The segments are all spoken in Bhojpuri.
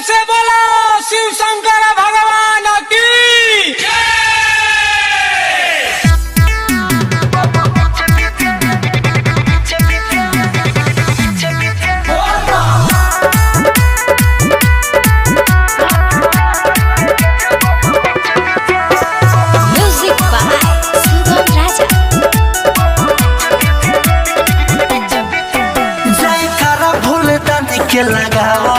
से बोलो शिव शंकर भगवान की। Music by Sugam Raja. जयकारा भोले दानी के लगाओ,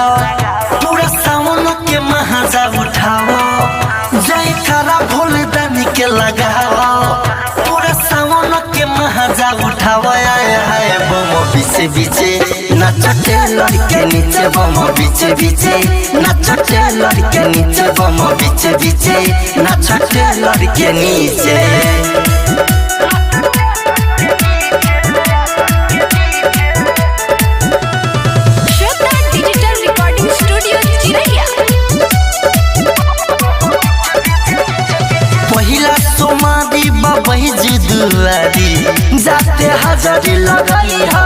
पूरा सावन के महाजा उठाओ। जयकारा भोले दानी के लगाओ, पूरा सावन के महाजा उठाओ। आए हाय बम पीछे पीछे नचते लड़के नीचे, बम पीछे पीछे नचते लड़के नीचे, बम पीछे पीछे नचते लड़के नीचे। Shraddha Digital Recording Studio, Chiraiya. पहिला सोमारी बाबई जी दुआरी जाते हजारी लगाई हो।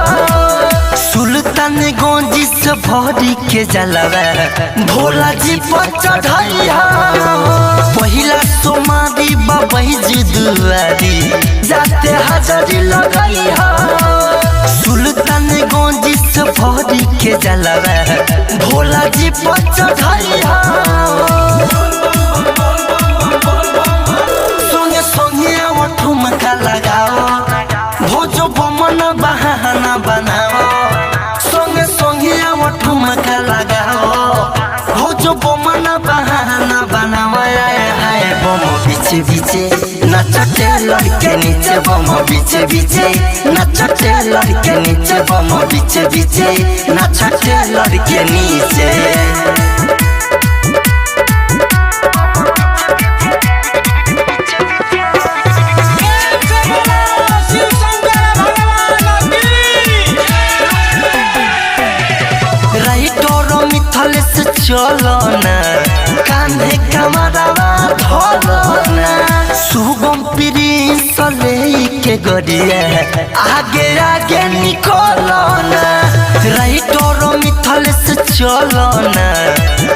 सुल्तान गोंजी से भरी के जलवा भोला जी पर चढ़ाई हो। पहिला सोमारी बाबई जी दुआरी जाते हजारी लगाई हो। सुल्तान गोंजी से भरी के जलवा भोला जी पर चढ़ाई हो। संगे संगे आओ ठुमका लगाओ, भोजो बमन बहाना बनाओ। संगे संगे आओ ठुमका लगाओ, भोजो बमन बहाना बनाओ। आए हाय बम पीछे पीछे नचते लड़के नीचे, बम पीछे पीछे नचते लड़के नीचे, बम पीछे पीछे नचते लड़के नीचे। प्रेम से बोलो शिव शंकर भगवान की। राइटर मिथल से चलो ना, कांधे कमरवा धरो ना। सुगम प्रिंस के गरिया आगे आगे निकलो ना। राइटर मिथल से चलो ना,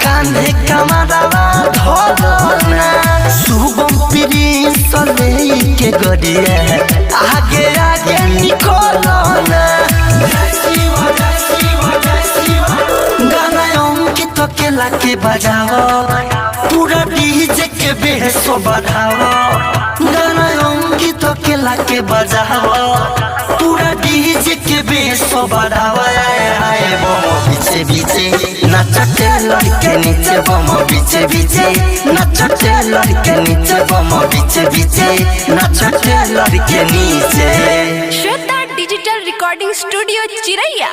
कांधे कमरवा धरो ना। सुगम प्रिंस के गरिया आगे आगे निकलो ना। गाना अंकित के लाके बजाओ, पूरा डीजे के बेसो बढ़ाओ। गाना अंकित के लाके बजाओ, पूरा डीजे के बेसो बढ़ाओ। आए हाय बम पीछे पीछे नचते लड़के नीचे, बम पीछे पीछे नचते लड़के नीचे, बम पीछे पीछे नचते लड़के नीचे। Shraddha Digital Recording Studio, Chiraiya.